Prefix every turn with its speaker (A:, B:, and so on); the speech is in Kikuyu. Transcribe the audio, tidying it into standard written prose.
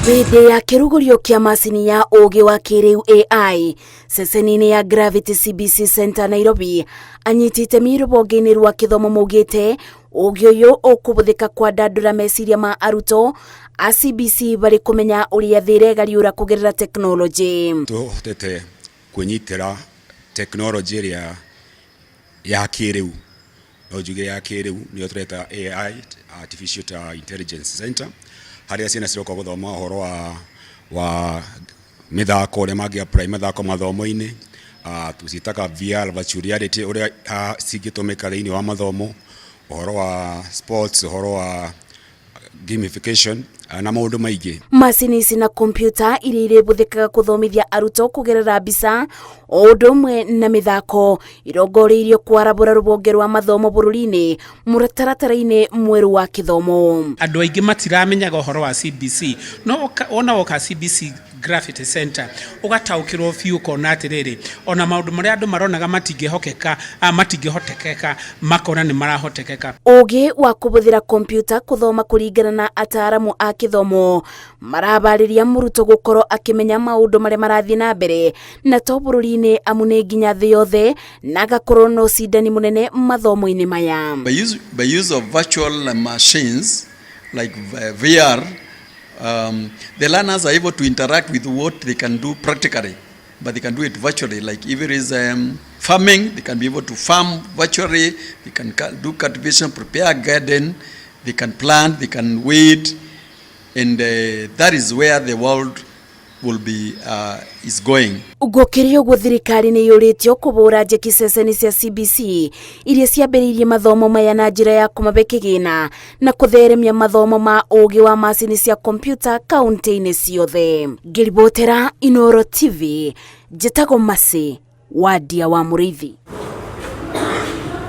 A: Hĩndĩ ya kĩrugũrio kĩa macini ya ũũgĩ wa kĩrĩu AI ceceni-inĩ ya Gravity CBC Center Nairobi, anyiti itemi rũhonge-inĩ rwa kĩthomo maugĩte ũũgĩ ũyũ ũkũhũthĩka kwandandũra meciria ma arutwo a CBC barĩ kũmenya ũrĩa thĩ ĩregariũra kũgerera tekinoronjĩ.
B: Tũhotete kwĩnyitĩra tekinoronjĩ ĩrĩa ya kĩrĩu, no njuge ya kĩrĩu nĩyo tũreta AI, Artificial Intelligence Center, harĩa ciana ciroka gũthoma ũhoro wa mĩthako, ũrĩa mangĩ apply mathako mathomo-inĩ, tũciĩtaga VR, virtual reality, ũrĩa cingĩtũmĩka thĩinĩ wa mathomo, ũhoro wa sports, ũhoro wa gamification na maũndũ maingĩ.
A: Macini ici na kompiuta iria irĩhũthĩkaga kũthomithia arutwo kũgerera mbica o ũndũ ũmwe na mĩthako irongoreirio kwarabũra rũhonge rwa mathomo bũrũri-inĩ mũtaratara-inĩ mwerũ wa kĩthomo.
C: Andũ aingĩ matiramenyaga ũhoro wa CBC, no wona woka CBC Graffiti Center ũgataũkĩrwo biũ, ũkona atĩrĩrĩ, ona maũndũ marĩa andũ maronaga matingĩhokeka, matingĩhotekeka, makona nĩ marahotekeka.
A: Ũũgĩ wa kũhũthĩra kompiuta kũthoma kũringana na ataaramu a kĩthomo marabarĩria mũrutwo gũkorwo akĩmenya maũndũ marĩa marathiĩ na mbere na to bũrũri-inĩ amu nĩ nginya thĩ yothe, na agakorwo na ũcindani mũnene mathomo-inĩ maya.
D: By use of virtual machines like VR, the learners are able to interact with what they can do practically, but they can do it virtually. Like if it is farming, they can be able to farm virtually, they can do cultivation, prepare a garden, they can plant, they can weed, and that is where the world will be is going.
A: Gũkĩrĩ ũguo, thirikari nĩ yũrĩtio kũbũra njeki ceceni cia CBC iria ciambĩrĩirie mathomo maya na njĩra ya kũmabe kĩgĩna na kũtheremia mathomo ma ũũgĩ wa macini cia kompiuta kaunti-inĩ ciothe. Ngĩribotera Inooro TV, njĩtagwo Mercy Wadia wa Mũrĩithi.